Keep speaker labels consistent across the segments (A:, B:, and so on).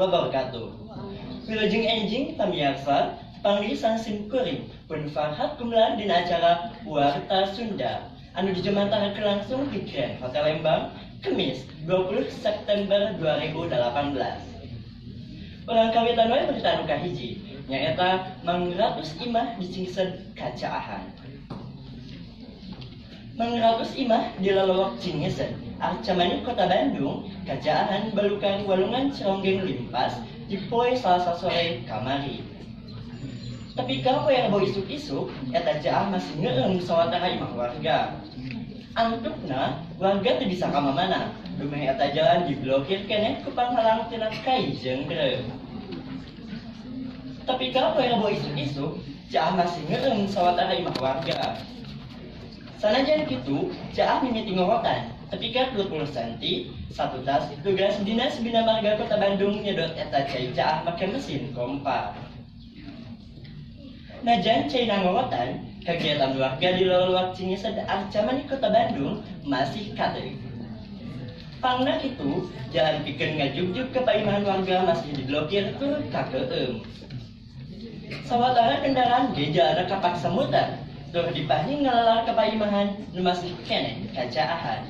A: Wabarakatuh. Wilujeng enjing pamiarsa, panglisan simkuring pun Farhat Gumelar dina acara Warta Sunda anu dijumentarakeun langsung di Grand Hotel Lembang, Kemis 20 September 2018. Urang kawitan wae berita anu kahiji, nyaeta mangratus imah di Cingised kacaahan. Mangratus imah di Lelewek Cingised, Arcamanik, Kota Bandung, kacaahan balukar Walungan Cironggeng limpas di poe Salasa sore kamari. Tepi ka poe Rebo isuk-isuk, eta caah masih ngeueum sawatara imah warga. Antukna, warga teu bisa ka mamana, dumeh eta jalan diblokir keneh ku panghalang tina kai jeung deureuh. Tepi ka poe Rebo isuk-isuk, caah masih ngeueum sawatara imah warga. Sanajan kitu, caah mimiti ngorotan, tepi ka 30 senti, satutas tugas Dinas Bina Marga Kota Bandung nyedot eta cai caah make mesin kompa. Najan caina ngorotan, kegiatan warga di Lelewek Cingised, Arcamanik, Kota Bandung masih kateuk. Pangna kitu, jalan pikeun ngajugjug ka paimahan warga masih diblokir tur kakeueum. Sawatara kendaraan ge jalanna kapaksa muter, tur dipahning ngalalar ka paimahan nu masih keneh kacaahan.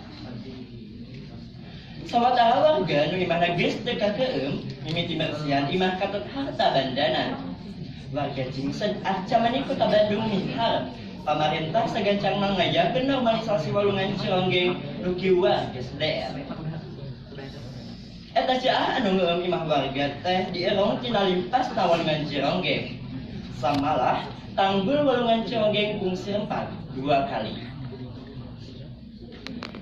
A: Sawatara warga nu imahna geus teu kakeueum mimiti mersihan imah katut harta bandana. Warga Cingised, Arcamanik, Kota Bandung miharep pamarentah sagancangna ngayakeun normalisasi Walungan Cironggeng nu kiwari geus leer. Eta caah anu ngeueum imah warga teh dierong tina limpasna Walungan Cironggeng. Samalah tanggul Walungan Cironggeng kungsi rempak dua kali.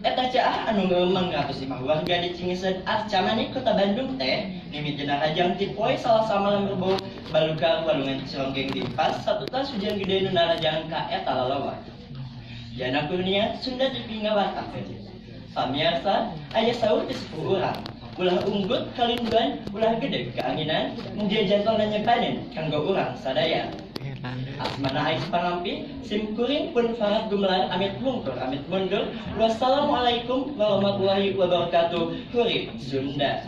A: Eta caah anu ngeueum mangratus imah warga di Cingised, Arcamanik, Kota Bandung teh mimitina rajang ti poe Salasa malam Rebo balukar Walungan Cironggeng limpas satutas hujan gede nu narajang ka eta lalawak. Jana Kurnia, Sunda TV ngawartakeun. Pamiarsa, aya saur ti sepuh urang. Ulah unggut kalinduan, ulah gede kaanginan, mugia jantolna nyebanen kanggo urang sadaya. Asmana Ais Pangampi, sim kuring pun Farhat Gumelar amit mungkur amit mundur. Wassalamualaikum warahmatullahi wabarakatuh. Hurip Sunda.